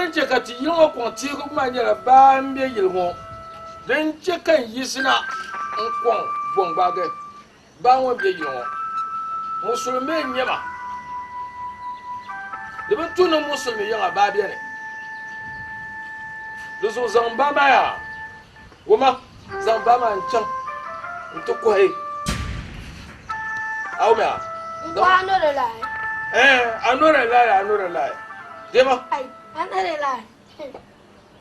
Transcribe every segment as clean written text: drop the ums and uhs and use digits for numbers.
Din chɛ ka ti yili ŋɔ kɔŋ teegibu maa nyɛla baa m-be yili ŋɔ. Din chɛ ka n yiɣisina n-kɔŋ bɔŋgbaagi baa ŋɔ m-be yili ŋɔ. Musulimi n-nyɛ ma. Di bi tu ni musulimi yiŋa baa beni. Di zuɣu zaŋ baa maa yaa. Wuma, zaŋ baa maa n-chaŋ nti kɔhi. A wum yaa? N kɔhi a no dey lie. Eh, I no dey lie, I no dey lie. Deema. I no dey lie.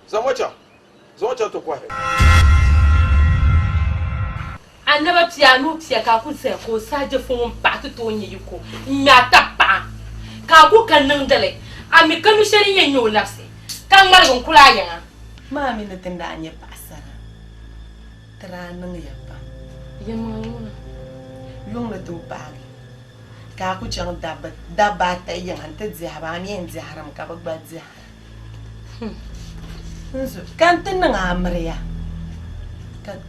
Zaŋ o chaŋ, zaŋ o chaŋ ti kɔhi. Anaba pia anu pia ka a ku zaya ka o saha je fo ŋun paɣa ti tooi nya yiko n-ŋme a tab paɣa ka a ku ka niŋdi li, a mi ka nu shɛli n-yɛn nya o labisi ka ŋmaligi n-kuli a yiŋa. Maa mi ni ti ni daa nyɛ paɣisara, ti daa niŋya pam. Yɛlimaŋli ŋuna. Yuŋ ni tooi paagi ka a ku chaŋ dabba ata yiŋa nti diɛhi ba, a mi yɛn diɛhirimi ka bɛ gba diɛhira. Ka n ti niŋ a amiliya,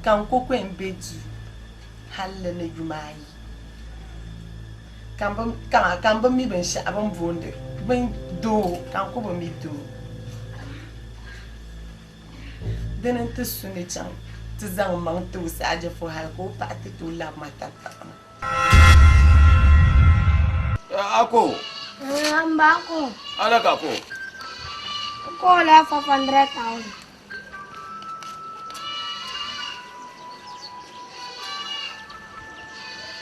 ka n koko yɛn be duu halli ni yuma ayi, ka m bi mi binshɛɣu bɛ ni boondi doo, ka n ku bi mi doo. Dini n-ti su ni chaŋ ti zaŋ m maŋ ti o Saajifo hal ka o paɣa ti tooi labi ma tabipaɣa maa. Ako. Mba ako. Ala ka ako. Ko la 500,000.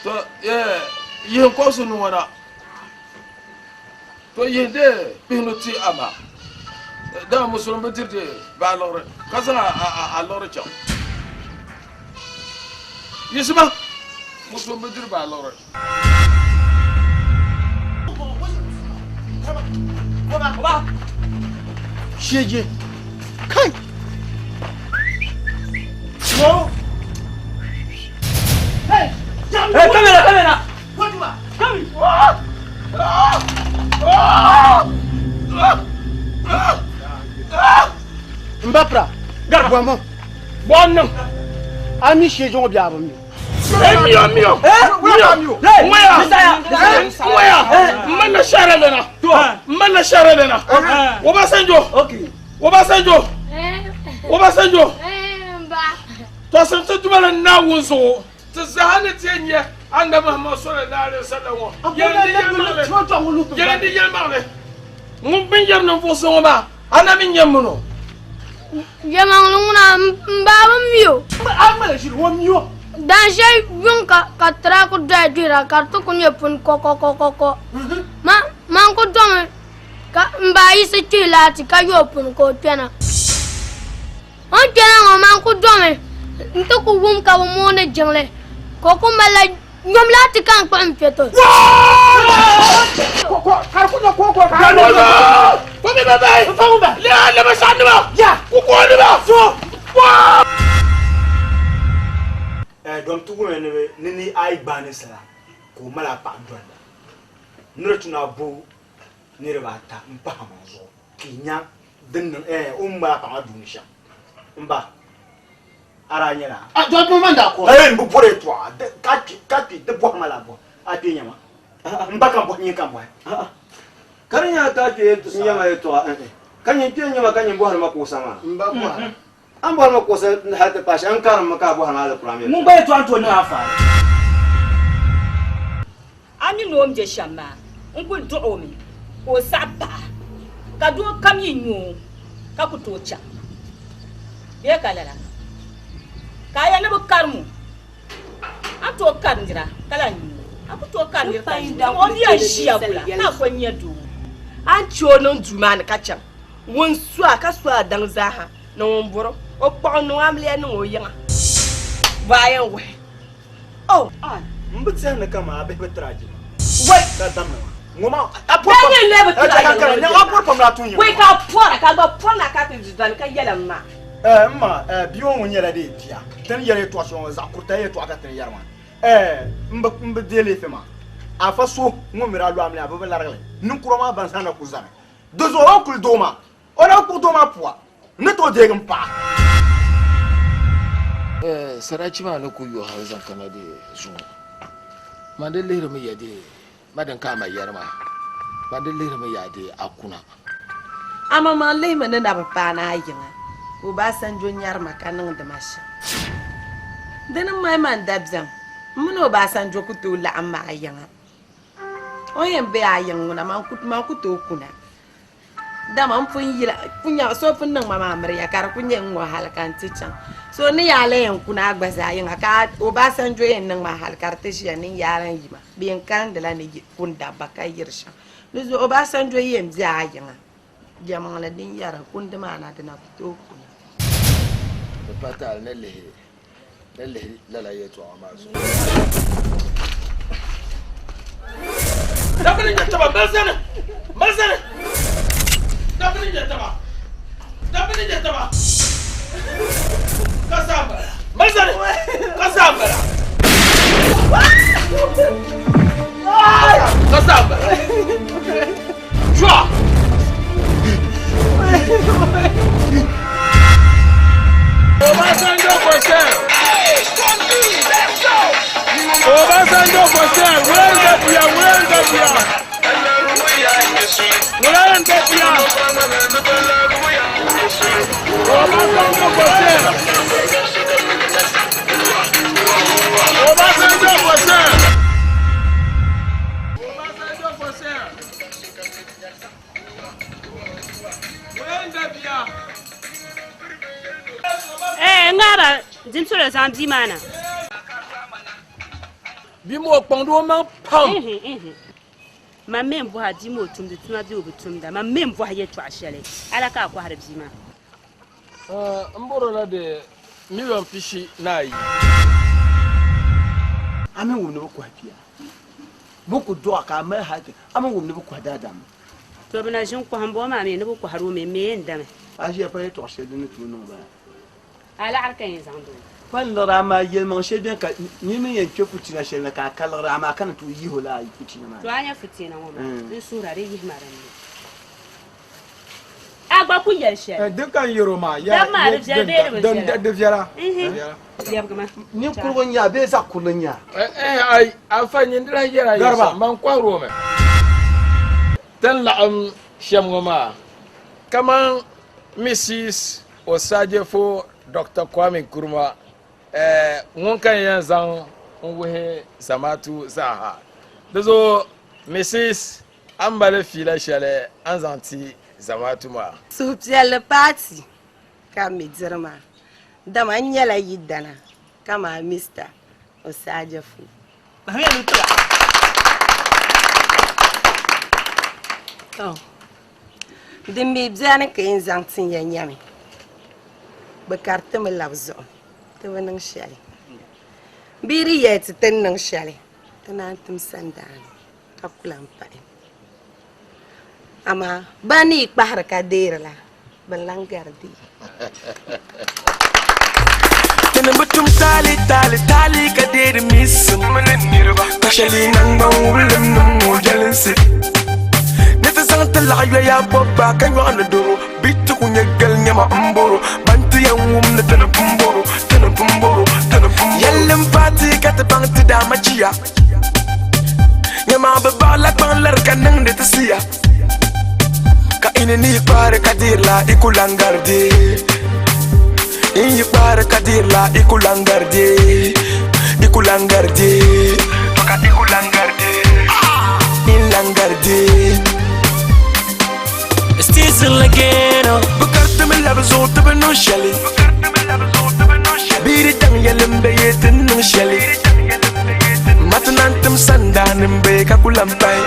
To eh yihin kɔbisi nu ŋɔ na. To yihin de pihinu ti a ma. Dama musulim bi diri de baa liɣiri ka zaŋ a liɣiri chaŋ. Yiɣisima, musulim bi diri baa liɣiri. Shege. Kai! Wo! Hey! Hey, come here, come here. Come here. Mbapra, bɔmɔ. Bɔm niŋ. A mi shege ŋɔ bɛ a bi mi. Miyo, miyo, miyo, ŋmaya, ŋmaya, n ma na shɛhira lana, n ma na shɛhira lana, Obasanjo, Obasanjo, Obasanjo, tɔsim ti duma la Naawuni zuɣu. Ti zaa ni ti yɛn nyɛ Annabi Muhammad sallallahu alaihi wasallam ŋɔ, yɛli di yɛlimaŋli, ŋun bɛn yɛri ninvuɣ so ŋɔ maa, a na mi nyɛ min o. Yɛlimaŋli ŋuna m ba bi mi o. Dan shɛli yuŋ ka tiraaki doya duhira ka di ti ku nyɛ puni kɔkɔkɔkɔkɔ. Man ku domi ka m ba yiɣisi kpihi laati ka yo puni ka o kpɛna. O ni kpɛna ŋɔ maa n-ku domi nti ku wum ka bɛ mooni jiŋli ka o ku malila nyom laati ka n kpuɣi m-piɛ ti o. Dɔm ti wumiya ni bɛ ni ni a yi gbaai ninsala ka o mali a paɣa dɔnda ni di tu ni a bo niriba ata m-pahi a maŋ zuɣu. Ka yi nya din niŋ eh o ni mali a paɣa maa duuni shɛm. M ba, a daa nyɛla. A dɔbba man daa kɔri. Ka n bi bɔri yɛtɔɣa ka kpi ka kpi di bɔhi ma la bɔ a kpee nyama. M ba ka m bɔhi nyin ka m bɔhi. Ka di nyɛla ka a kpee nyama yɛtɔɣa eh eh ka nyin kpee nyama ka nyin bɔhiri ma kuɣusa maa. M ba bɔhira. A ni bɔhiri ma kuɣusa hali ti paai shɛli, a ni karim mi ka a bɔhiri ma Alkur'aan yɛtɔɣa. Ŋun gba yɛtɔɣa n-tooi niŋ anfaani. A mi ni o ni be shɛm maa, n kul duɣ o mi ka o saɣi paɣa, ka doo kam yi nya o ka ku tooi chaŋ. Bee ka lala? Ka a yɛli ni bɛ karim o, a ni tooi kari nira ka lan nya o? A ku tooi kari nira ka nya o, dama o mi yɛn ʒiya wula ka a ko nya doo? A ni chɛ o niŋ duu maa ni ka chaŋ, ŋun su a ka su a daŋ zaaha ni ŋun bɔr o, o kpuɣi niŋ o amiliya niŋ o yiŋa, bɔ a yɛn wuhi o? M bi tɛhi ni kaman a bihi bi tiri a jilima. Wai! Ka damdi ma. Ŋɔ maa, a pɔri Bɛn pam. nyɛ n lee bi tiri a Ɛ, ka jilima kara, a pɔri pam la a tuun yɛn Wai maa. ka a pɔra, ka a gba pɔri na ka a ti di dɔni ka yɛli m ma. Ɛ, m ma, ɛ, bia ŋɔ ŋun nyɛla dee bia. Ti ni yɛri yɛtɔɣ shɛli ŋɔ, zaɣ kuritali yɛtɔɣa ka ti ni yɛri maa. Ɛ, m bi, m bi deei leefi maa. Afa so ŋun mi daa lo amiliya, bɛ bi larigi li. Ninkura maa ban zaa na kul zani. Di zuɣu o ni kuli doo maa, o na bi kpuɣi doo maa pua. N ni tooi deegi m paɣa. Sarachi maa ni ku yo hal zaŋ kana di zuŋɔ, man di lihirimi ya di ma din ka a ma yɛri maa, man di lihirimi ya di a kuna. Amaŋmaŋ lihimi ni na bi paai a yiŋa, ka Obasanjo nyari ma ka niŋdi ma shɛm. Di ni mali ma n dabiɛm, m mini Obasanjo ku tooi laɣim ma a yiŋa. O ni yɛn be a yiŋ ŋuna, man ku tooi kuna. Dama m pun yila, so pun niŋ ma maa miriya ka di ku nyɛ n ŋɔ hali ka n ti chaŋ. So n ni yaa lan yɛn kuna a gba zaa yiŋa ka Obasanjo yɛn niŋ ma hali ka di ti ʒiya ni n yaa lan yi ma bee n kalindila ni kuni dabba ka yiri shɛm. Di zuɣu Obasanjo yɛn be a yiŋa. Jɛmaŋli din yɛra kundi maa na di na ku tooi kuna. Di pa taali ni lihi ni lihi lala yɛltɔɣa maa zuɣu. Dabini nyɛ taba mali zani mali zani dabini nyɛ taba dabini nyɛ taba ka zaa bala mali zani ka zaa bala ka zaa bala Jua! Obasanjo for sale. Obasanjo for sale. Where is that beer? Where is that beer? Where is that beer? Obasanjo for sale. Obasanjo for sale. Obasanjo for sale. Eh, ŋaaba dimsolo zaŋ bia maa na. Bia maa o kpaŋdi o maŋ pam. Man mi n-bɔhi a bia maa o tumdi tuma bee o bi tumda. Man mi n-bɔhi yɛltɔɣa shɛli ala ka a kɔhiri bia maa. N bɔrila di miliɔn 42. A mi wum ni bɛ kɔhi bia. Bɛ ku dɔɣi ka a mali hali ti a mi wum ni bɛ kɔhi daadam. To bɛ na ʒin kɔhi m-bɔŋɔ maa mi ni bɛ kɔhiri o mi, m mi yɛn dami. A ʒiya pa yɛtɔɣ shɛli din ni tooi niŋ bala. A laɣiri ka yɛn zaŋdi o. Pa n-liɣiri amaa yɛlimaŋ shɛli beni ka nini mi yɛn kpe futiina shɛli ni ka a ka liɣiri amaa ka ni tooi yihi o lala futiina maa ni. To a nya futiina ŋɔ maa, n suhira di yihi ma din ni. A gba ku yɛli shɛli. Din ka n yɛr o maa, Dab maa di viɛli bee di bi viɛla? Di viɛla. Lɛbigi ma. Ninkurigu n-nyɛ a bee zaɣ kurili n-nyɛ a? Ai, afa nyin di lahi yɛra Garba. yɛsa, man kɔhiri o mi. Ti ni laɣim shɛm ŋɔ maa, kaman Mrs. Osagyefo Doctor Kwame Nkrumah, ŋun ka n yɛn zaŋ n wuhi zamaatu zaaha. Di zuɣu Mrs. A ni mali fiila shɛli a ni zaŋ ti zamaatu maa. Suhupiɛlli paati ka m mi diri maa, dama n nyɛla yi dana kaman Mister Osagyefo. To, din mi beni ka yɛn zaŋ tin ya nyami, bɛ kariti mi labi zuɣu, ti bi niŋ shɛli. Bɛ di yɛli ti ti ni niŋ shɛli, ti naan tim sandaani. ka ku lan pahi. Amaa ba ni yi kpahiri ka deeri la, bɛ ni lan gari deei. Tini bi tum taali taali taali ka deeri misim ka shɛli naŋgban wulim niŋ ŋɔ jɛlinsi ni ti zaŋ ti laɣa yoya bɔbba ka nyɔɣu ni doro bi ti ku nyɛ gali nyɛma m boro ban ti yɛn wum ni tini pun boro tini pun boro tini pun boro yɛlli m paati ka ti baŋ ti daama chiya Nyama bi baɣila kpaŋ lari ka niŋdi ti siya Ka ini ni yi kpaari ka deerila i ku lan gari dee In yi kpaari ka deerila i ku lan gari dee I ku lan gari dee To ka i ku lan gari dee In lan gari dee It's Diesel again, oh. Bi karitimi labi zuɣu ti bi niŋ shɛli Bɛ di daŋ yɛli m-be ye ti ni niŋ shɛli Mati naan tim sandaani m-be ka ku lan pahi.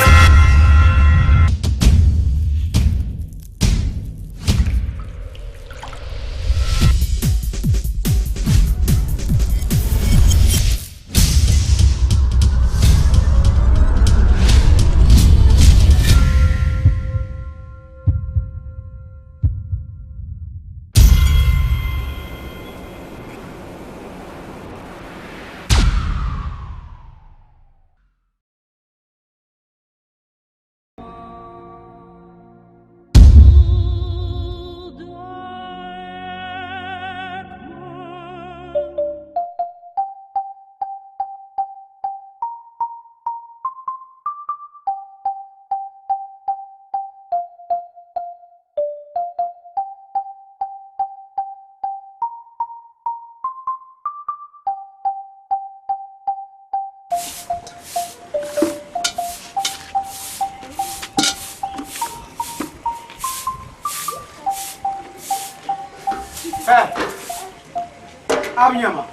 A bi nya ma?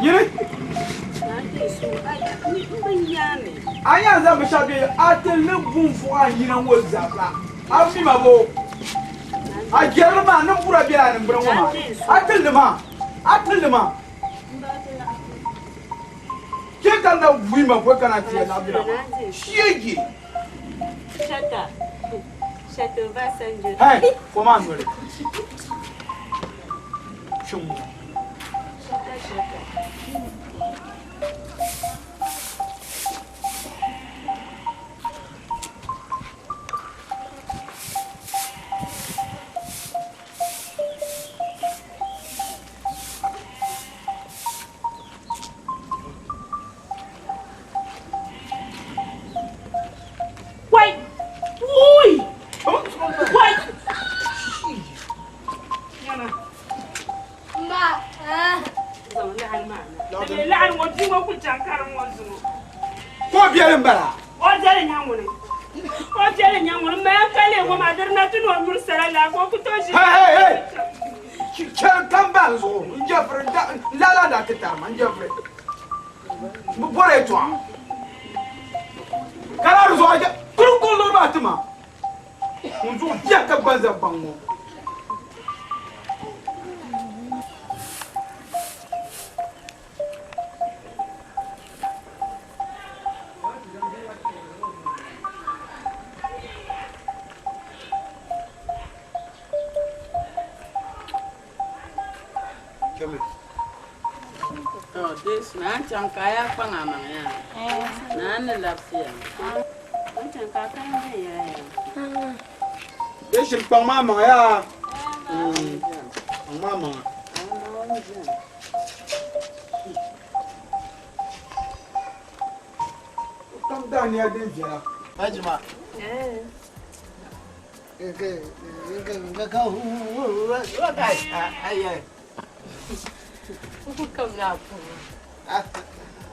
Nyini. A yɛn zaŋ binshɛɣu bɛ a ti ni bun vuɣi a nyina ŋɔ zaa a mi ma bo. A jɛrili maa niŋ bura bela a niŋgbuna ŋɔ maa. A tilli maa. A tilli maa. Kpe ka na wuhi ma bɔi ka na ti yɛn laɣim bela maa. Sheegi. Hey, kom a noli. Kpiŋ ŋɔ. Wai! Ui! Wai! Ma. Ko biɛli m-bala? O biɛli nyaŋuni. O biɛli nyaŋuni. M ma ya ka leei ŋɔ maa diri na ti ni o nyuri sala laa ka o ku tooi ʒi. Hey, hey, hey! Chɛli kam ba n zuɣu n jɛfiri n lala daa ti tari ma n jɛfiri n bi bɔri yɛltɔɣa ka laa di zuɣu a kuri kuŋ zuɣu maa ti ma n zuɣu biɛhi ka gbanza gbaŋ ŋɔ. Naan chaŋ ka a yaa kpaŋ a maŋ yaa. Naan ni labisi ya. Bɛ shiri kpaŋ maa maŋ yaa. Kpaŋ maa maŋa. Kam daaniya din viɛla. Hajima.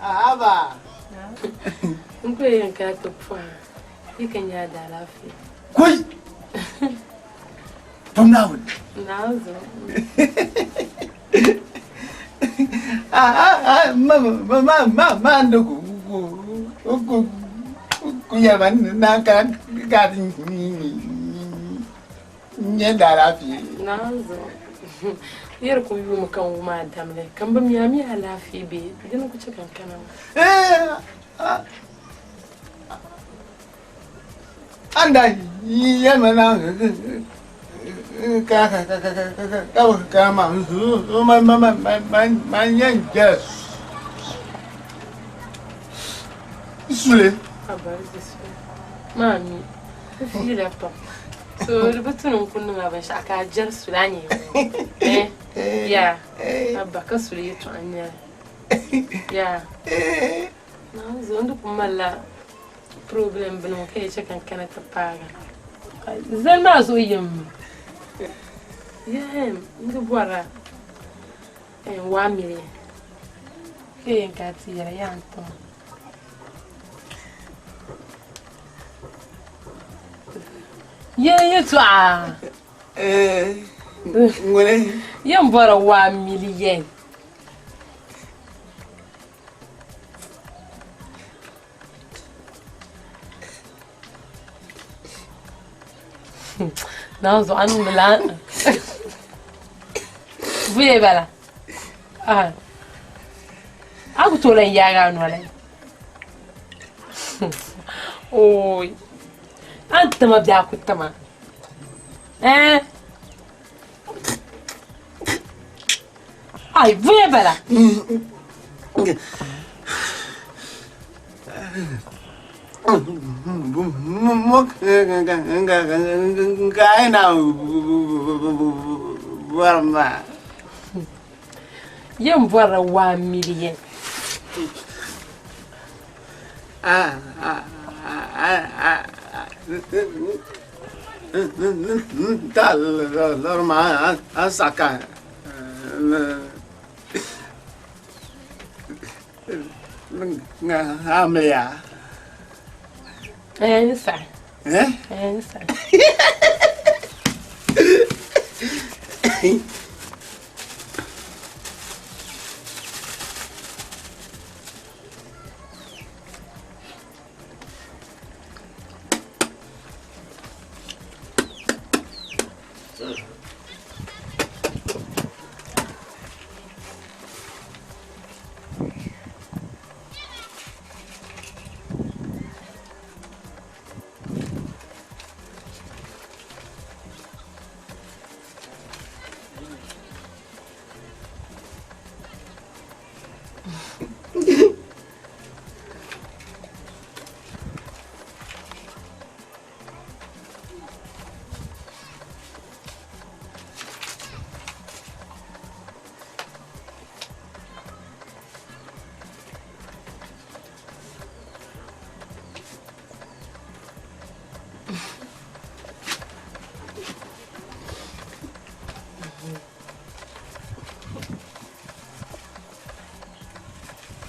Haba. N ku yɛn kana ti pɔhim yi ka nya daalaafee. Koi! Pam Naawuni. Naawuni zuɣu. Ma ma ma ma n di ku ku ku yɛli ma naan kana ka ti nyɛ daalaafee. Naawuni zuɣu. Yɛri ku yuumi ka n wum a damli ka n bi mi a mi alaafee bee dini ku chɛ ka n kana maa. An daa yɛli ma naan ka ka ka ka ka ma ma ma ma ma ma yɛn jɛla suli. Maa mi n fiila pam so di bi tuni n ku niŋ a binshɛɣu ka a jɛri suli a nyɛ ya abba ka suli yɛltɔɣa n nyɛli ya Naawuni zuɣu n di ku malila problem bini ŋɔ ka yɛ chɛ ka n kana ti paaga zali maa zuɣu yim yɛm n di bɔrila 1 million ka yɛn ka ti yɛla yaa n tiŋa yɛn yɛltɔɣa ŋuni yɛn bɔra 1 million. Naawuni zuɣu a niŋdi la vuya bala a ku tooi lan yaagi a noli ooi a ni tima bee a ku tima ɛɛn ai vuya bala. Yɛn bɔrila 1 million. Amliya. Eh, n saɣi. Eh? Eh, n saɣi.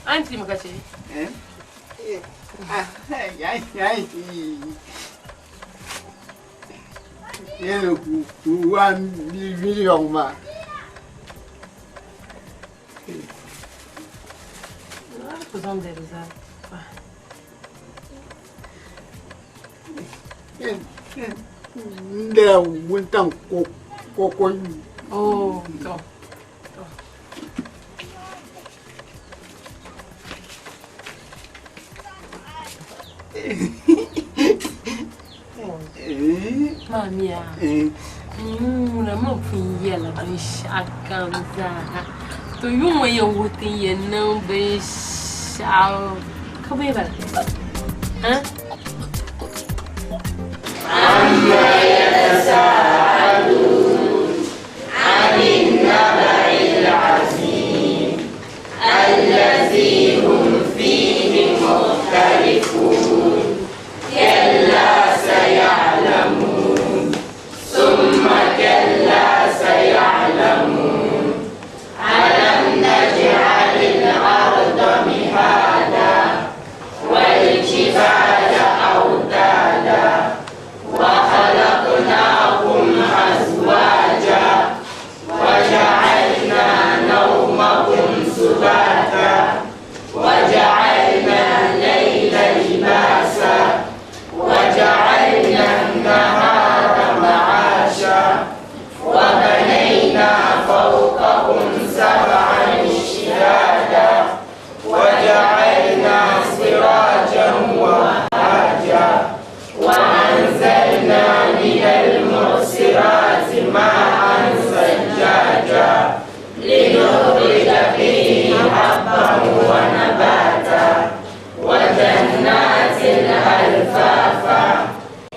An ti maka ce? Wa miliyon ma. Ku zaŋ dali zaa. N dala wuntaŋ koko. Oh, to. Mamiya, ŋuna man pun yɛla binshɛɣu kam zaaha. To yuŋ ŋɔ yɛn wuhi ti ni yɛn niŋ binshɛɣu. Ka bɛ bala? Ha? عما يتساءلون عن النبأ العظيم الذي هم فيه مختلفون كلا سيعلمون ثم كلا سيعلمون ألم نجعل الأرض مهادا والجبال أوتادا وخلقناكم أزواجا وجعلنا نومكم سباتا وجعلنا الليل لباسا وجعلنا النهار معاشا وبنينا فوقكم سبعا شدادا وجعلنا سراجا وهاجا وأنزلنا من المعصرات ماء ثجاجا لنخرج به حبا ونباتا وجنات ألفافا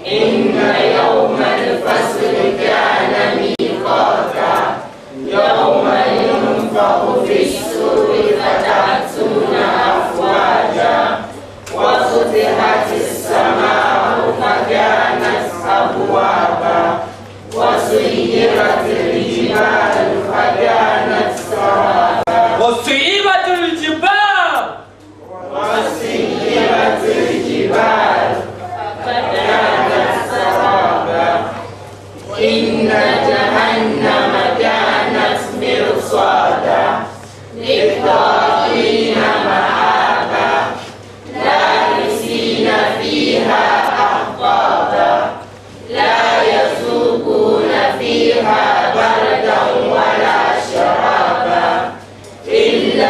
إن يوم الفصل كان ميقاتا يوم ينفخ في الصور فتأتون أفواجا وفتحت السماء فكانت أبوابا وسيرت الجبال فكانت سرابا وسيرت الجبال وسيرت الجبال فكانت سرابا إن جهنم كانت مرصادا للطاغين مآبا لابسين فيها أحقابا لا يذوقون فيها بردا ولا شرابا إلا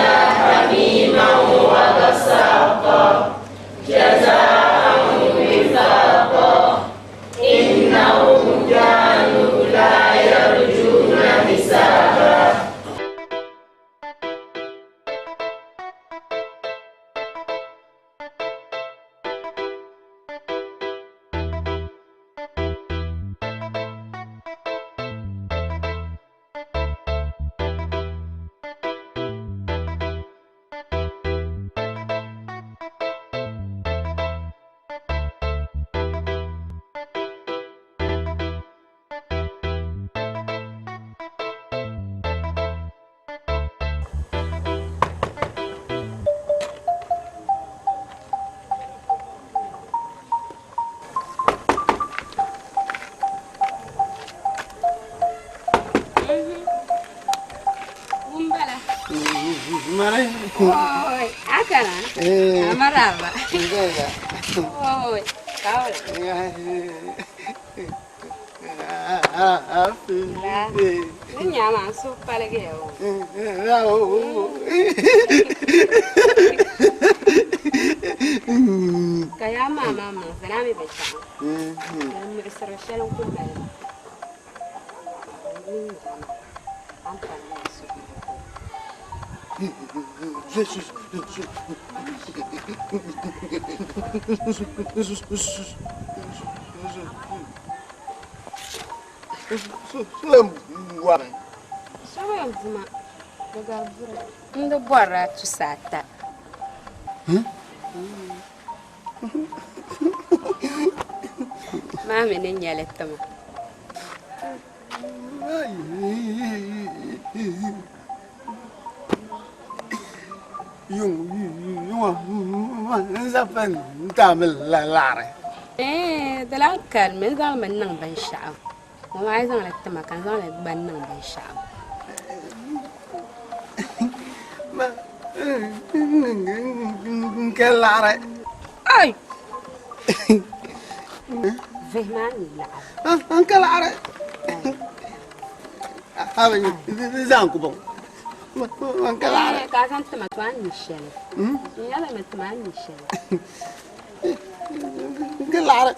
Mari. Oi, akana. Marhaba. Oi, kaola. La. Nyama su palage o. Kaya mama ma zanami be cha. Mi sar shal ku mali. N di bɔrila tusa ata. Maa mi ni nyɛli tima. Di lan kalimi n zaŋli mi niŋ binshaɣu. Ŋɔ maa yi zaŋli tima ka n zaŋli gba niŋ binshaɣu. N ka laɣiri. Ai! Vihi maa ni laɣiri. N ka laɣiri. Zaŋ ku bɔŋ. N ka laɣiri. Ka a zaŋ tima to a ni mi shɛli. N yɛli mi tima a ni mi shɛli. N ka laɣiri.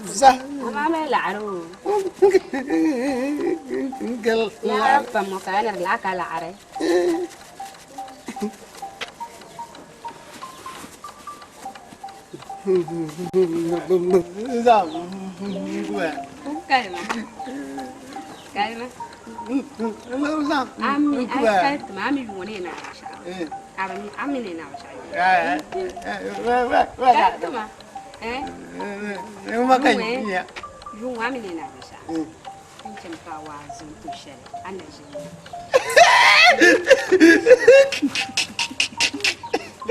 Za. Amaa mi laɣiri o. N ka Laɣiri pam o ka a ni di laɣi ka laɣiri. Zaŋ Kalima. Kalima. Zaŋ Ami ai kalima ami yuuni na shɛɣu. Ami ami ni na shɛɣu. Kalima. Eh? Yuŋ ami ni na shɛɣu. N chɛm ka waa zuntu shɛli a na ʒini.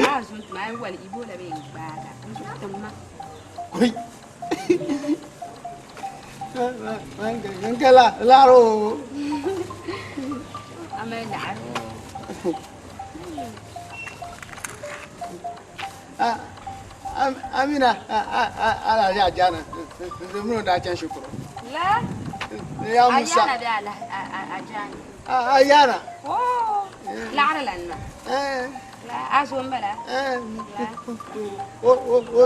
Maa zuntu maa wali Ebola bee n gbaaga n zuɣu timma. N ka laɣiri o. Ami laɣiri. Amina Alhaji Ajana mini o daa chaŋ shikuru. La? Ya Musa. Ayana bee Ajana? Ayana. Oh, laɣiri lan ma. La a zo n bala? La. O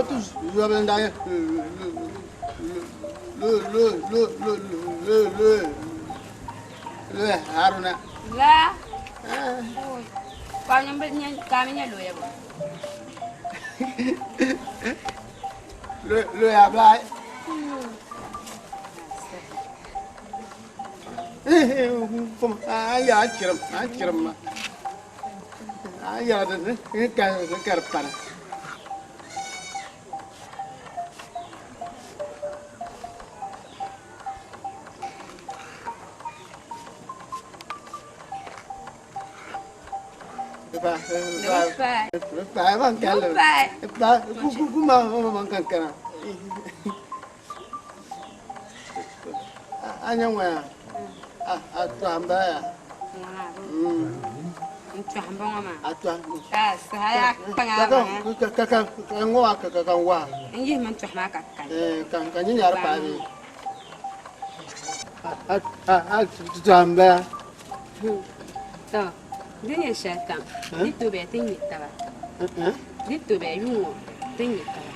tu zobili n daa nyɛ lo lo lo lo lo lo lo Haruna. La? Ka mi nyɛ looya bɔ? Lo ya Abulai. A yɛra a chirim a chirim ma. A yɛra di ka ka di pani. Pa man kalli. Pa ku ma man kan kana. A nya ŋɔya a tɔhi n bala ya. N tɔhi n bɔŋɔ maa. A tɔhi. Ka saha yaa kpaŋa maa. Ka ka ka ka ŋɔ maa ka ka n waa. N yihi mi n tɔhi maa ka kali. Ka ka nyinyari paai bee. A tɔhi n bala. To, di nyɛ shɛli kam, di to bɛ ti nyɛ taba. Di to bɛ yuŋ ŋɔ ti nyɛ taba.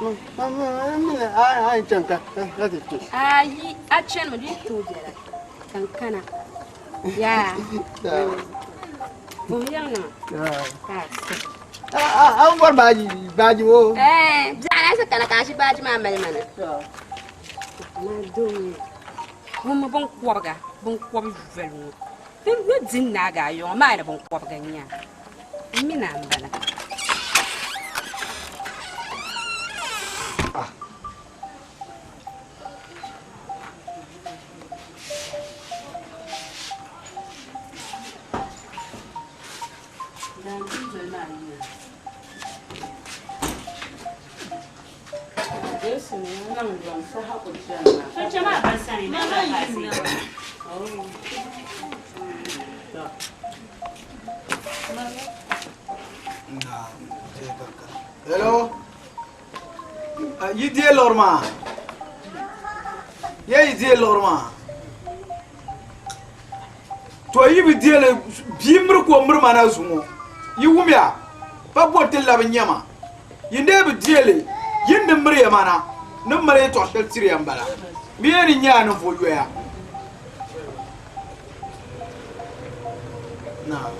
A yi chaŋ ka ka ti kpe. Ayi, a chanimi di to bɛla ka n kana. Yaa. Vuhi yaŋ nima. Ka a sa. A bɔri baaji baaji wo. Biɛɣu na sa kana ka a ʒi baaji maa mali ma na. Maa doo ŋun mi binkɔbiga binkɔbi voli ŋɔ. N ni di naaga a yɔŋɔ maa ni binkɔbiga n-nyɛ a. N mi na m-bala. Hello. Yi deei liɣiri maa? Ya yi deei liɣiri maa? To yi bi deei li, bia miri ka o miri ma na zuŋɔ. Yi wumya? Pa bo ti labi nya ma. Yi dee bi deei li, yi ni di miri ya ma na, ni m mali yɛtɔɣ shɛli tiri ya m-bala. Bɛ yɛn ni nya a ninvuɣ yoya. Naa.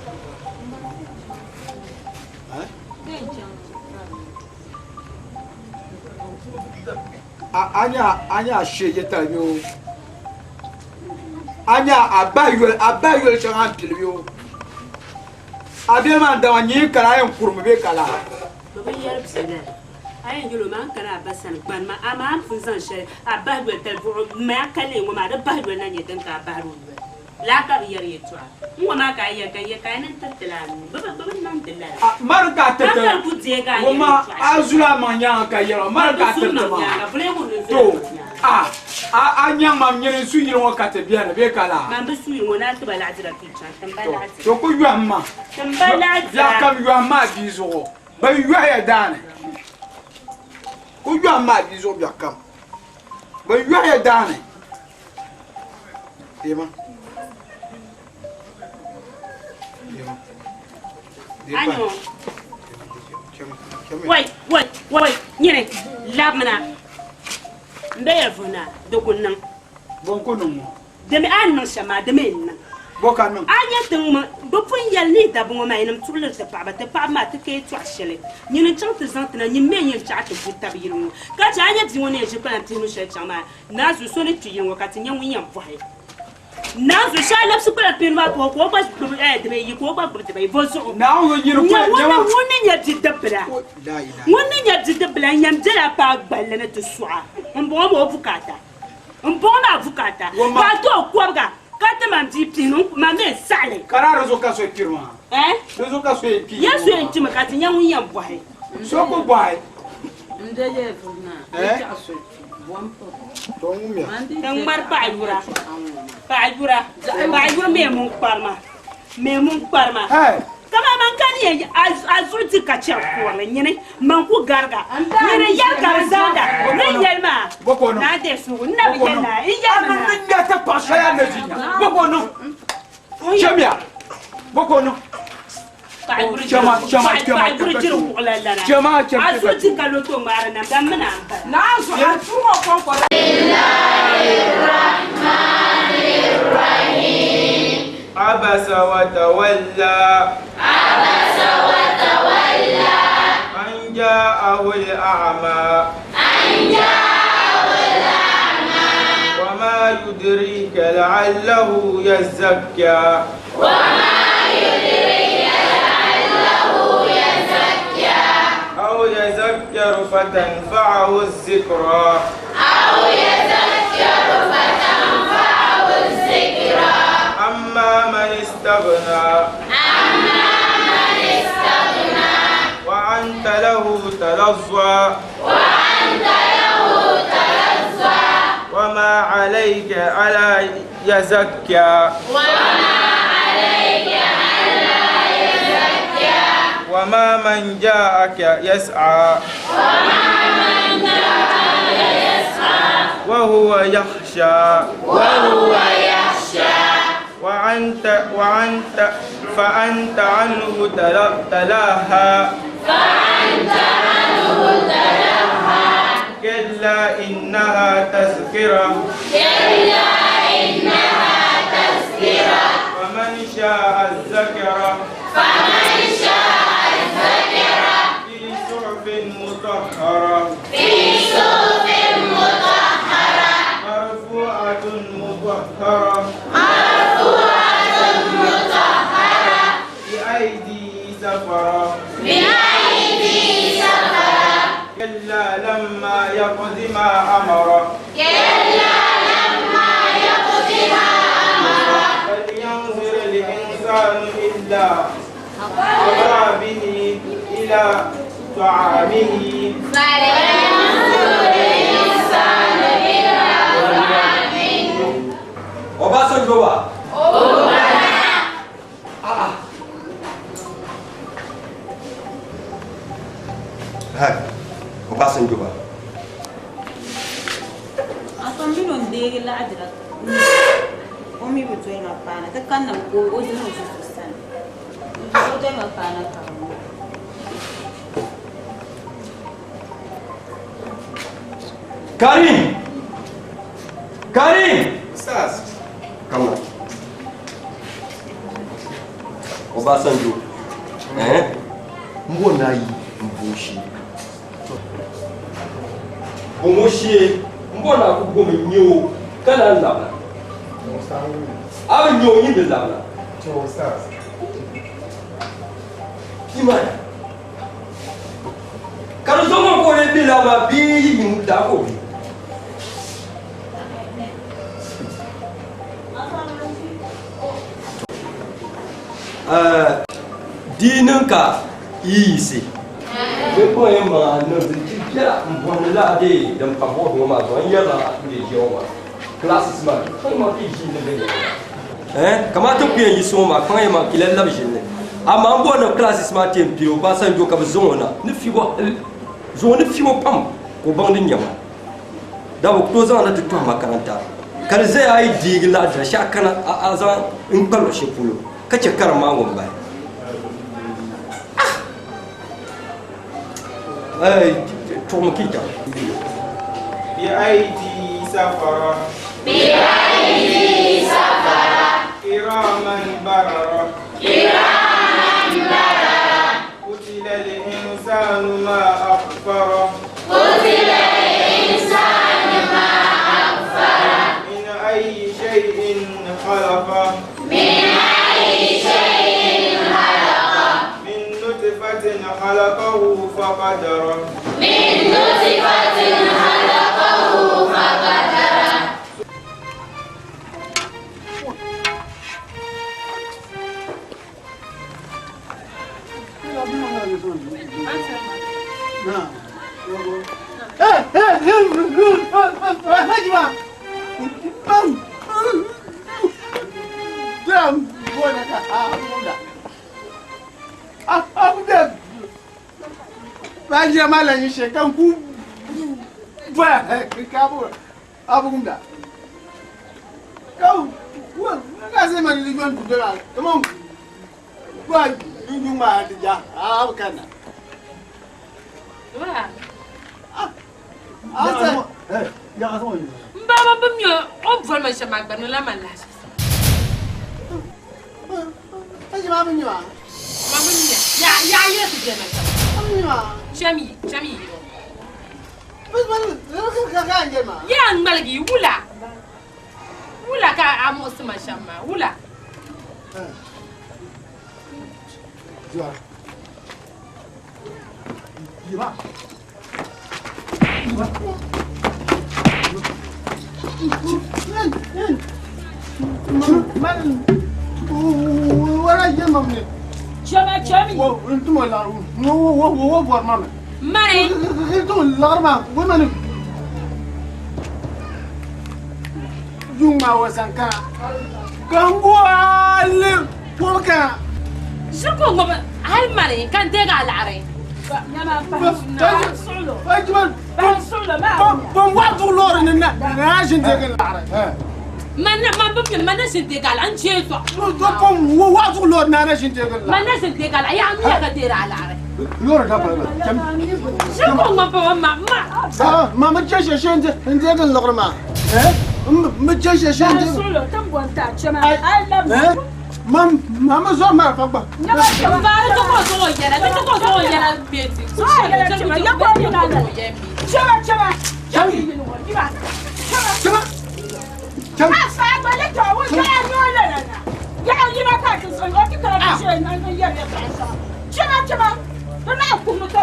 A nya a nya a shee je tali bɛ o. A nya a bahi yoli a bahi yoli shɛŋa n pili bɛ o. A bɛ maa dama nyi kana a yɛn kurimi bɛ ka laa. Bɛ bi yɛri bia lala. A yɛn yɛl o maa n kana a ba sani gbani maa amaa a ni pun zaŋ shɛli a bahi yoli tali buɣu m a ka leei ŋɔ maa di bahi yoli na nyɛ din ka a bahiri o yoli. Laa ka bɛ yɛri yɛtɔɣa. N ŋɔ maa ka a yɛli ka n yɛli ka a ni tiriti la a nuu. Bɛ bi niŋdi lala. A mari ka a tiriti. Ka kali ku deegi a Ŋɔ maa yɛtɔɣa a zuli a maŋ nyaaŋa ka yɛri o mari ka a tiriti maa. To a a a nyaŋ ma nyini n su yili ŋɔ ka ti beni bee ka laa. Man bi su yili ŋɔ ni a ti ba laɣidira ka yi chaŋ. Ti m-ba laɣidira. To ku yɔhim ma. Ti m-ba laɣidira. Biɛɣu kam yɔhim ma a bia zuɣu. Bɛ yɔhiya daani. Ku yɔhim ma a bia zuɣu biɛɣu kam. Bɛ yɔhiya daani. Deema. Deema. Deema. Anyo. Wai, wai, wai, nyini, labimina. M be ya vuhina, di ku niŋ. Bɔ n-ku niŋ ŋɔ? Dimi a ni niŋ shɛm maa, di mi n-niŋ. Bɔ ka niŋ? A nya tiŋ mi, bɛ pun yɛli ni yi dabba ŋɔ maa yinim tuɣiliri ti paɣiba, ti paɣiba maa ti ka yɛtɔɣ shɛli. Nyini n-chaŋ ti zaŋ ti na, nyin mi n-yɛn chaɣi ti bu tab yili ŋɔ. Ka chɛ a nya bia ŋɔ ni yɛn ʒi kpalan pihinu shɛli chaŋ maa, Naanzu so ni kpi yili ŋɔ ka ti nya ŋun yɛn bɔhi. Naanzu shee a labisi kpalan pihinu maa ka o ka o gba gbubi eh, dibayi ka o gba gbubi dibayi. Bɔ zuɣu? Naanzu nyini Nya kuli ŋun ni nyɛma. ŋun ni nya bidibila. La ilaha. Ŋun ni nya bidibila n-yɛn bela paai gballi ni ti sɔɣa. M-bɔŋɔ maa o bukaata. M-bɔŋɔ maa bukaata. Wamma. Ka a ti o kɔbiga ka ti man bia pihinu n-ku ma mi n-saɣi li. Ka daa di zuɣu ka so kpiri maa. Eh? Di zuɣu ka so yɛn kpi Ya so yɛn kpimi ka ti nya ŋun yɛn bɔhi. So ku bɔhi. N de yɛ vuhina, Eh? di chaɣ so kpi. N ŋmari paɣa yura, paɣa yura, paɣa yura mi mun kparima, mi mun kparima. Kama man ka ni yɛn a zuɣu di ka chɛri kurili nyini man ku gariga nyini yɛli ka bi zaŋda ni yɛli maa naa deei suugu n na bi yɛli naa n yɛli mi naa. N nya ti paɣa shɛli a ni ʒi nya bɔkɔ niŋ chɛmiya bɔkɔ niŋ. عبس وتولى عبس وتولى أن جاءه الأعمى أن جاءه الأعمى وما يدريك لعله يزكى وما يدريك لعله يزكى أو يذكر فتنفعه الذكرى أو يذكر فتنفعه الذكرى أما من استغنى أما من استغنى وأنت له تلظى وأنت له تلظى وما عليك ألا يزكى وما عليك ألا يزكى وما من جاءك يسعى وما من جاءك يسعى وهو يخشى وهو يخشى وأنت وأنت فأنت عنه تلاها فأنت عنه تلهى كلا إنها تذكرة كلا إنها تذكرة فمن شاء الذكر فمن شاء الذكر في صحف مطهرة في صحف مطهرة مرفوعة مطهرة مرفوعة مطهرة بأيدي سفرة بأيدي سفرة كلا لما يقض ما أمره كلا لما يقض ما أمره فلينظر الإنسان إلا طعامه إلى طعامه فلينظر الإنسان إلى طعامه Obasanjo ba. o zaŋ ʒi so sani. N o dama paana karim ŋɔ. Karim! Karim! Ustaz. Come on. Obasanjo. Eh? Mbo na yi mbo shi. Bomo shee mbo na ku gomi nyɛ o ka lan labina. A bi nyɛ o nyin bi labina. Bia maa ya. Ka di zuɣu maa ka o lee be laa maa bee yi yi daa ka o be. Di niŋ ka yi yiɣisi bɛ kpaŋ yi maŋa niŋ di biɛla m bɔhindi lala dee din pa board ŋɔ maa zuɣu n yɛrila n dee ʒiya ŋɔ maa classes maa kpaŋ yi maŋa ka yi ʒi ni viɛnyɛla kamani ti ku yɛn yiɣisi ŋɔ maa kpaŋ yi maŋa ka yi lahi labi ʒini ni amaa n bɔri ni classes maa ti yɛn pili Obasanjo ka bɛ zaŋ o na ni fibo hali zaŋ o ni fibo pam ka o baŋ din nyɛ ma Da bi ku tooi zaŋ na ti tɔhi makaranta ka di zaya a yi deegi laɣidira shɛhi a kana a zaŋ n kpa luɣ shɛli polo ka chɛ karim maa ŋun bahi. Ah! Tuɣimi ka yi chaŋ. Bi-aidi safara. Bi-aidi safara. Kiraman barara. Kiraman barara. Qutila al-insanu ma akfara. Qutila al-insanu ma akfara. Min ayyi shay'in khalaqa. Min ayyi shay'in khalaqa. Min nutfatin khalaqahu faqadara. Min nutfatin khalaqahu faqadara. M baaba bi mi o ni boli ma shɛm maa gba niŋla ma lahiʒibisi. Ma bi mi ya. Yaa yɛli ti bɛ ma shɛm. Cham yi, cham yi yino. Yaa ŋmaligi wula? Wula ka a muɣisi ma shɛm maa? Wula? Mani. Ʒiri ka o ŋub hal mani ka n deeg a laɣiri. Man bi mi man na ʒini deeg a laɣiri n jeei tɔɣ. Man na ʒini deeg a laɣiri yaa miya ka deeri a laɣiri. Ʒiri ka o ŋub pa ma ma. Mama zo mara fa gba. Mbaari ti ko zuɣu yɛla ti ti ko zuɣu yɛla beti. Chema chema. Chema. Chema.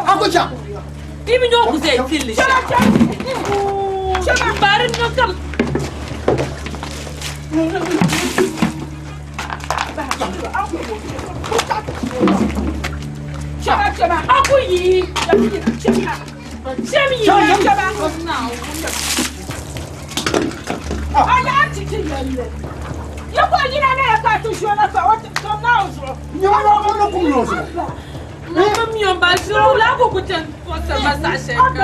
Akucha. Ibi nyɔ ku zɛ tilli. Chema chema. Mbaari niŋ kam. Chema chema. Aku yi. Chema. Chem yi. Chema. Ala ti ti yɛlli. Yi ko yina na ya ka ti ʒo fa o ti tom na o zuɣu. Mama mi o ba ʒiri la ko ku chen ko sa ma sa shɛ ka.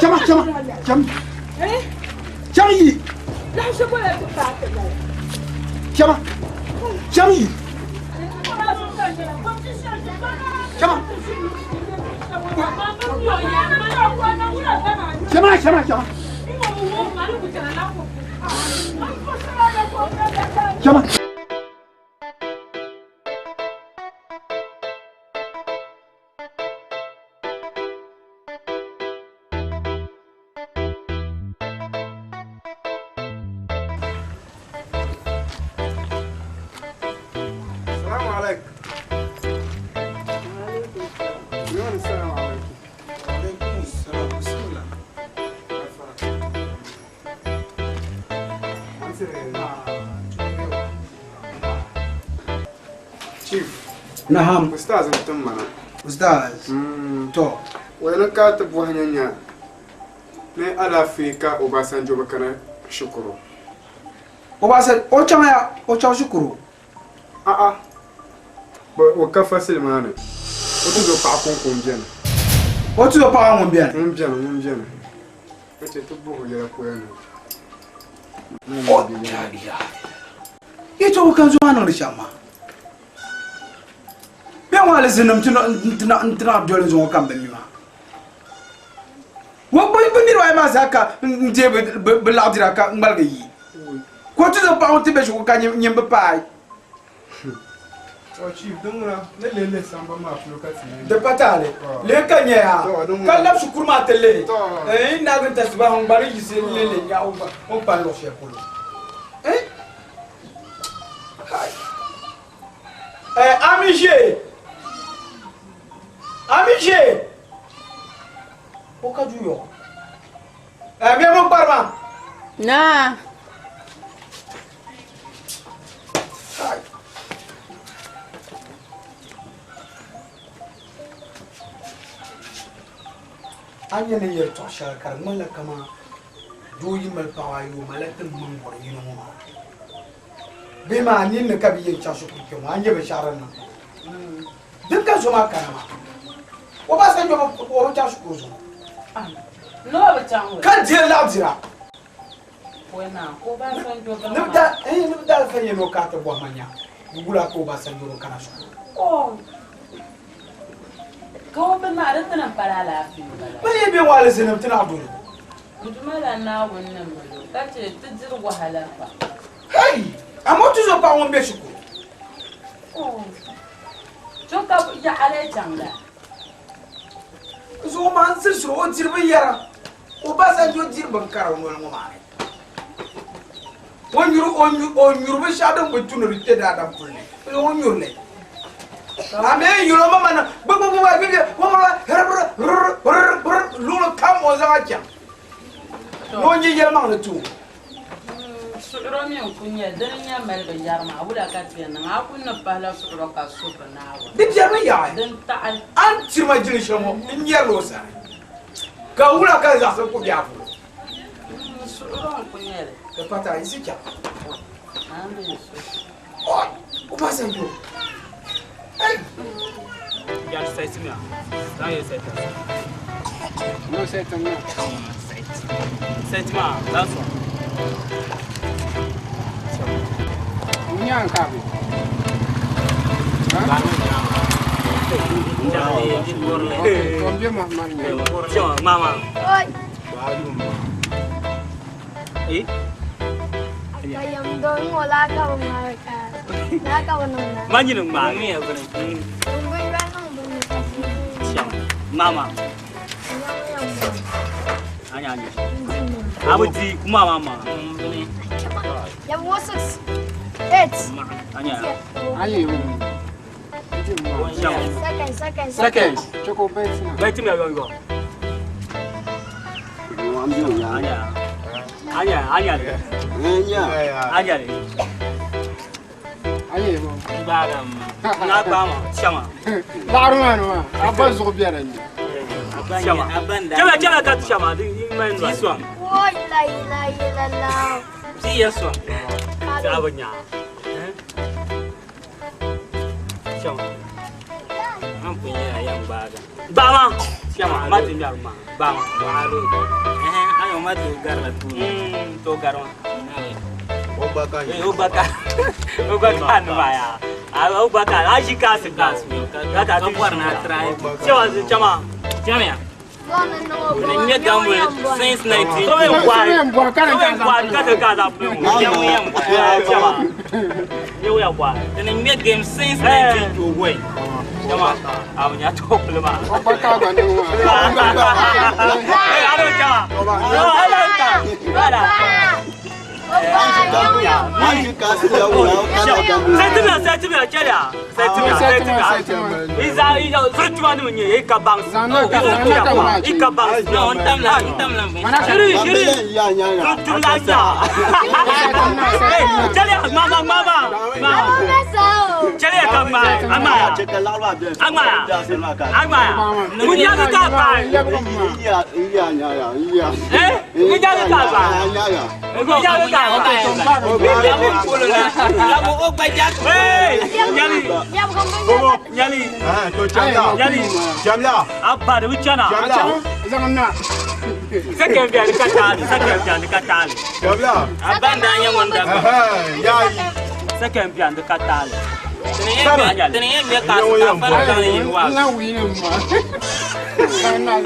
Chema chema chem. Chem yi. Lahi ko la ti paati la. Chama. Chama yi. Chama. Chama chama chama. Chama. Salamu alaikum. Yoni salamu alaikum. Alaikum salam. Bismillah. Chief. Naham. Ustaz n tim mana. Ustaz. To. Wani ka ti bɔhi nya nya ni alaafee ka Obasanjo bi kana shikuru. Obasanjo o chaŋ ya o chaŋ shikuru. A'a. O ka fasili maa ni. O tuzo paɣa kɔŋko m-beni. O tuzo paɣa ŋun beni? Ŋun beni, ŋun beni. O chɛ ti bɔhi o yɛla ka o yɛn niŋ. O yɛtɔɣa ka n zo maa niŋdi shɛm maa. Bɛ ŋɔ alizinim ti na doli zuŋɔ kam bi mi maa. Wo bi niriba ayi maa zaa ka n deei bi laɣidira ka ŋmaligi yi. Ka o tuzo paɣa ŋun ti be shikuru ka nyin bi paai. Di pa taali. Lee ka nya yaa ka labi shikuru maa ti lihi. N naagi n tasibahi n gba ni yiɣisi n lihi lihi nya o ni kpani luɣ shɛli polo. Ami ʒe! Ami ʒe! O ka duu yɔɣɔ. Bɛ mo kpari maa. Naa. A nya ni yɛltɔɣa shɛli ka di ŋmanila kaman doo yi mali paɣaba ayi o malila tiŋ maŋ bɔri yino ŋɔ maa. Bee maa a ninni ka bɛ yɛn chaŋ shikuru kpɛ ŋɔ a nya binshɛɣu din niŋ din ka zo maa kana maa Obasanjo o bi chaŋ shikuru zuŋɔ ka diri laɣidira ni bi daalifa nyɛ ni o kana ti bɔhi ma nya wula ka Obasanjo bi kana shikuru. Bɛ yi be ŋɔ alizinim ti naɣ doli. Hei! Amaa o tuzo paɣa ŋun be shikuru. Zuɣu maa n zirisiri o diri binyɛra. Obasanjo diri bin kara o noli ŋɔ maa ni. O nyuri o o nyuri binshɛɣu din bi tu ni di kpe daadam puli ni. O nyuri li. A mi nyuri o mama na luɣuli kam o zaŋ a chaŋ. Ni o nyɛ yɛlimaŋli ti o. Suɣuro mi n ku nyɛ dini nyɛ mali binyɛri maa wula ka ti yɛn niŋ a ku ni pahila suɣuro ka su bi Naawuni. Di biɛrimi yaɣi. Din taɣi. A ni tiri ma jili shɛli ŋɔ n nyɛrila o sani. Ka wula ka zaɣisi ku be a polo. Suɣuro n ku nyɛ li. Di pa taai yi chaŋ. An bɛ su. Oi! Obasanjo. Hey! Ya site mi a. That is site. No site no. Site. Site ma, that's one. Nyan ka bi. Mama. Oi. Eh? Ka yam do ŋɔ laa ka bi ŋmaari ka laa ka bi niŋ na. Ma nyini ŋmaagi ya bini. Bin gba niŋ bini ka Mama. Anya anya. Abu di kuma mama. Ya wo 6 8. Anya. Ayi. Seconds, seconds, Seconds. Choco bet na. Bet mi yo yo. Anya. Anya anya. Anya. Anya. Ayi bo. Ba Na ba ma chama. Laɣiri maa ni maa, a ba zuɣu biɛla ni. Chama. Chama chama ka chama di mai no. Swa. Oi la la la la. Si ya swa. Sa ba nya. Chama. An pun ya yang ba ga. Ba ma. Chama ma ti nyar ma. Ba ma. Eh ayo ma tu gar la tu. To gar ma. O ba ka. Eh o ba ka. O gba ka ni maa yaa. A o gba ka a ʒi kaasi kaasi. Ka ka ti bɔri ni a try. Chama chama. Chama. Ni nyɛ gamble since 19. So yɛn bɔhi. So yɛn bɔhi ka ti ka zaŋ pili ŋɔ. Chama. Nyɛ yɛn bɔhi. Ni ŋmɛ game since 19 to wai. Chama. A bi nya to pili maa. O gba ka gba niŋ maa. Hey, alo chama. Alo ka. Wala. Sɛtimiya sɛtimiya chɛliya sɛtimiya sɛtimiya iza iza zurutuma nim nyɛ i ka bansi i ka bansi No, n tamla n tamla. shiri shiri zurutum la nya chɛliya ŋmama ŋmama chɛliya ka ŋmaa a ŋmaaya a ŋmaaya a ŋmaaya ŋun nyaagi ka baai eh ŋun nyaagi ka baai ŋun nyaagi ka baai. Lamu o gba ja. Hey, Nyali. Nyali. Nyali. Jamla. Abba da wuce na. Jamla. Zaŋ na. Sakan biya ni ka taali, sakan biya ni ka taali. Jamla. Abba n daa nyɛ ŋun dabba. Yayi. Sakan biya ni ka taali. Tini yɛn ŋmɛ kaasi ka fara zaŋ yi wa. N lan wii ni ma.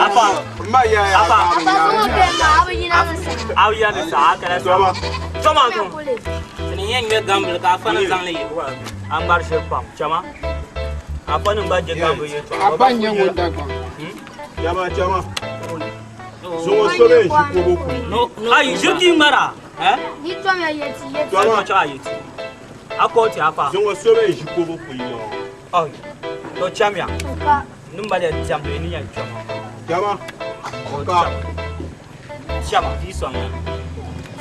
Afa. Ma ya ya. Afa. Afa suŋo bɛ ma a bi yina ni sa. Aw ya ni sa a kɛlɛ sa. Tɔma dun. Tini yɛn ŋmɛ gamble ka fara zaŋ yi wa. An ŋmari shɛli pam chama. Afa nim ba je gamble ye tɔ. Abba n nyɛ ŋun Dagbaŋ. Jama jama. Zuŋɔ so bɛ ʒi kobo ku. Ayi ʒiri ti ŋmara. Ni tɔmiya yɛti yɛti. Tɔma chɛ a yɛti. A kɔ ti afa. Zuŋɔ so bɛ ʒi kobo ku yi Ɔyi. To chamiya. Ka. Nim ba lɛ diɛmdi ni yɛn chama. Jama. Ka. Chama fi sɔŋ na.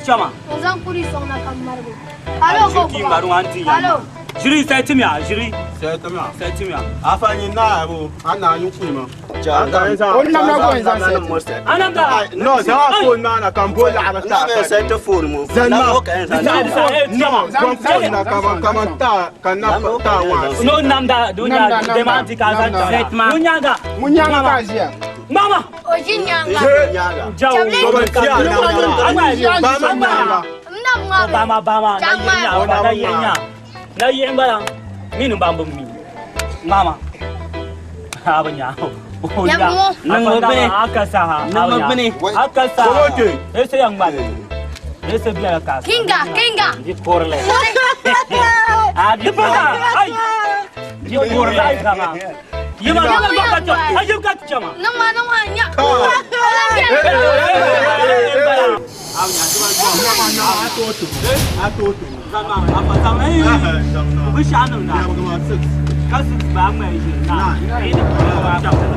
Chama. O zaŋ kuri sɔŋ na ka marigi. Alo ko Ʒiri ti ŋmari ŋɔ an ti yan. Alo. Ʒiri sɛtimiya ʒiri. Sɛtimiya. Sɛtimiya. Afa nyi naa bo a naa nyi kuyi ma. O namda ko n zaŋ sɛti. Anamda. No, zaŋ a phone maa na ka n bo laɣiri taa. Na bɛ sɛti phone ŋɔ. Zan ma. No, Bɔn phone na ka ma taa ka na taa waa. No namda do nya dema ti ka za ta. Mu nyaanga. Mu nyaanga ka ʒiya. Mama. O ʒi nyaanga. Jawo. Ba ma nyaanga. N na ŋma bɛ. Bama bama na yi nya na yi nya. Na yi bala. Mi nu bambu mi. Mama. Ha ba nya. Niŋ bini. Aka sa ha. Niŋ bini. Aka sa. Ese yang bal. Ese biya ka. Kinga kinga. Di korle. Ah di pa. Ai. Di korle kama. Yima na ka to. Ayu ka chama. Niŋ ma niŋ ma nya.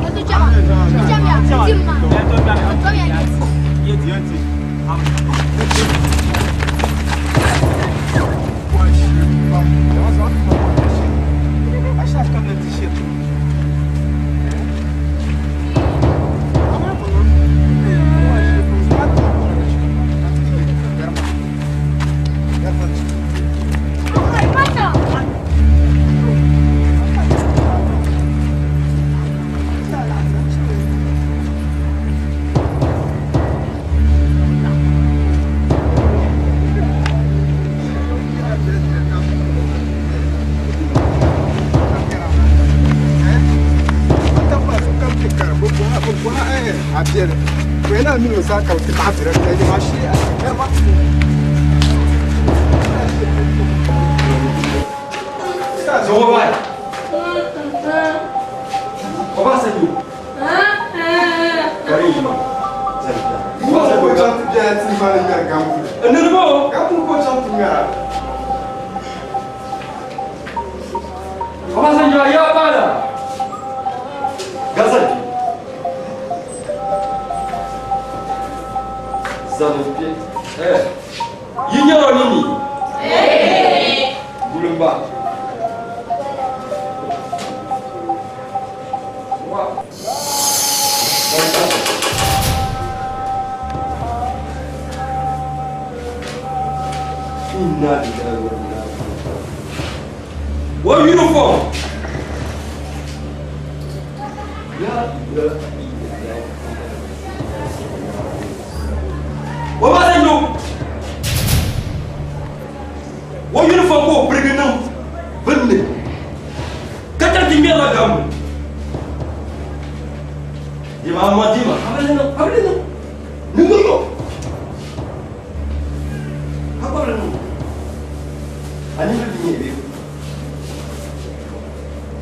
Yɛti chama. Ni chamiya. Ti ma. Tɔmiya yɛti. Obasanjo ya bada. Gazan. Zan pie. Eh. Yinyoro nini? Eh. Gulumba. Wa. Inna lillahi wa inna ilaihi raji'un. Wa uniform. Ya Obasanjo. Wa uniform ko birigi niŋ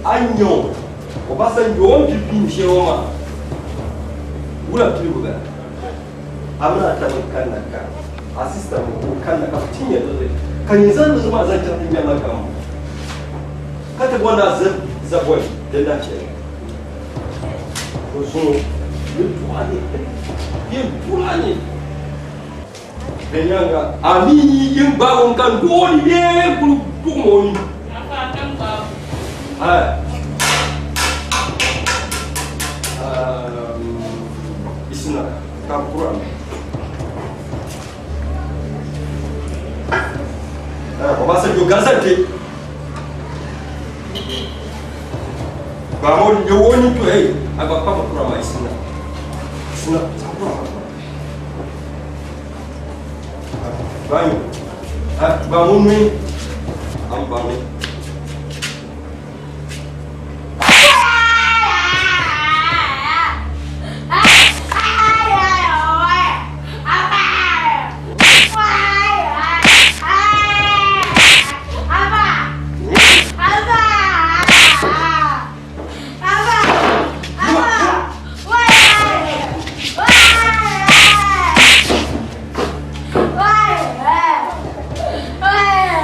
A ni nya o, Obasanjo o ni pili piini shɛli ŋɔ maa, wula piligu bala? A mini a taba n-kanna ka a sista ŋɔ ka o kanna ka bɛ ti nya liɣiri, ka nyin zaŋ liɣiri maa zaŋ chaŋ ti nya ma gambu, ka ti bɔri ni a za boli din lahi chɛli. To zuŋɔ yɛltɔɣa ni yɛltɔɣa ni di nyaaŋa a mi yi yin gbaag o n-ka n-duɣ o ni bee n-kul duɣim o ni. Isina ka kura. Obasanjo gansan ke. Ba mo ye woni to hey, agba pa kura ma isina. Isina sa kura ma. Banyo. Ba mo nui. Am ba mi.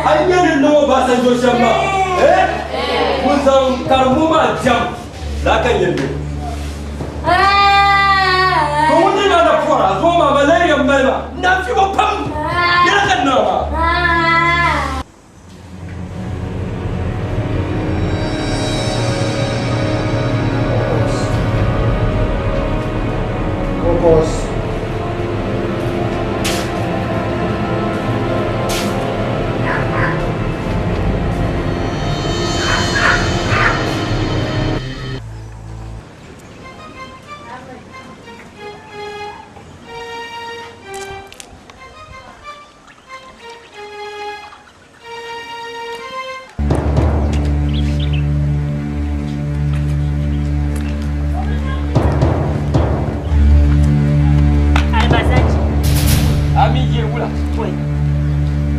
A yi nya ni niŋ Obasanjo shɛm maa, eh? Ŋun zaŋ karimbu maa jɛm laa ka nyɛ niŋ. To ŋun ni maa na pɔra, a zuɣu maa malaria m-mali ma, n daa fibo pam, yɛla ka n niŋ maa. Focus.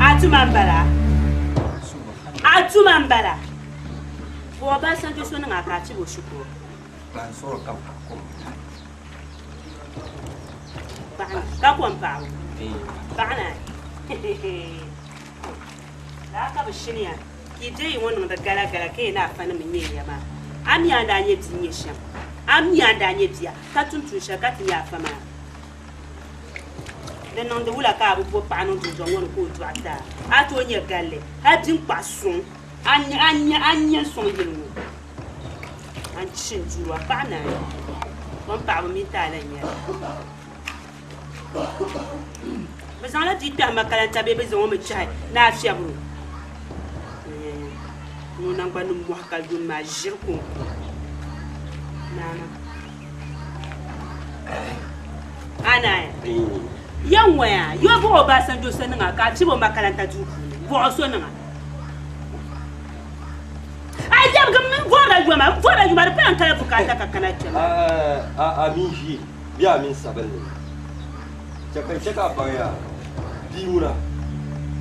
A tuma m-bala ka Obasanjo so niŋ a ka a chibi o shikuru. Ka kom paɣibu paɣa na Laa ka bɛ shiniya ka yi deei ŋɔ niŋdi galagala ka yi ni afanim n-nyɛ ya maa. A mi a ni daa nyɛ bia nyɛ shɛm? A mi a ni daa nyɛ bia ka tum tuun shɛli ka ti nyɛ afa maa? Di niŋdi wula ka a bi bo paɣa niŋ dundɔŋ ŋɔ ni ka o dɔɣi ti a? A tooi nyɛ galli hal biŋkpaɣu suŋ a ni nya n-sɔŋ yili ŋɔ. A ni chi n-duur a paɣa naai, kom paɣibu mini taali n-nyɛ li. Bɛ zaŋla bia kpɛhi makalanta bee bɛ zaŋ o mi chahi ni a fiɛbiri o? Ŋɔ naŋgbani ni mɔhi ka yom maa ʒiri kɔŋko. Naana. A naai. Ya ŋɔya, yo buɣi Obasanjo so niŋa ka a fiɛbi o makalanta duu puuni. Buɣi o so niŋa. A yɛbigi m bɔrila yoma, m bɔrila yoma di pala n kala bukaata ka kana kpɛma. A mi ʒi bee a mini sabinli chɛ ka chɛ ka a baŋ yaa bia ŋuna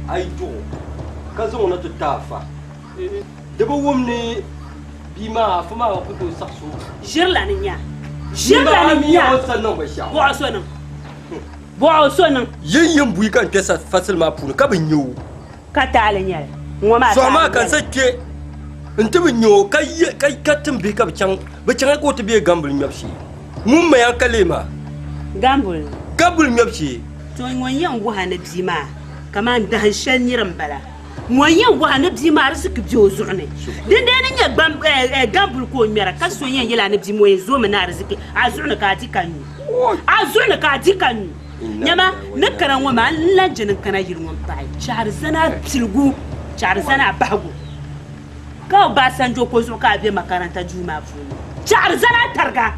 a yi duɣ o ka zaŋ o na ti ti a fa di bi wum ni bia maa afa maa ku tooi saɣisi o. Ʒirila ni nya. Ʒirila ni nya. O sa niŋ binshɛɣu. Bɔɣ o so niŋ. Bɔɣ o so niŋ. Yin yin buyi ka n kpɛ fasili maa puuni ka bi nya o. Ka taali nyɛli. Ŋɔ maa Sɔɣu maa taali ka n nyɛli. sa kpɛ n ti bi nya o ka ka tim bihi ka bɛ chaŋ ka o ti be gambuli ŋmɛbu shee. Ŋun ma ya ka lee maa? Gambuli. Gambuli ŋmɛbu shee. To ŋun yɛn wuhi a ni bia maa kaman dahin shɛli nira m-bala. Ŋun yɛn wuhi a ni bia maa riziki be o zuɣu ni. Dindee ni nyɛ gambuli ka o ŋmɛra ka so yɛn yɛl a ni bia maa o yɛn zoomi ni ariziki a zuɣu ni ka a di ka nyu. A zuɣu ni ka a di ka nyu. Nyama, ni kana ŋɔ maa, n lan je ni n kana yili ŋɔ m-pahi chaɣiri zani a piligu, chaɣiri zani a bahigu. Ka Obasanjo ko zuɣu ka a be makaranta duu maa puuni. Chaɣiri zani a tariga.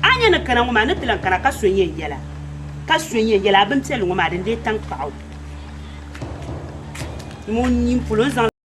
A nya ni kana ŋɔ maa, ni ti lan kana ka so yɛn yɛl a, ka so yɛn yɛl a, a bimpiɛlli ŋɔ maa din dee taŋkpaɣu. Ŋun nyin polo n zaŋ.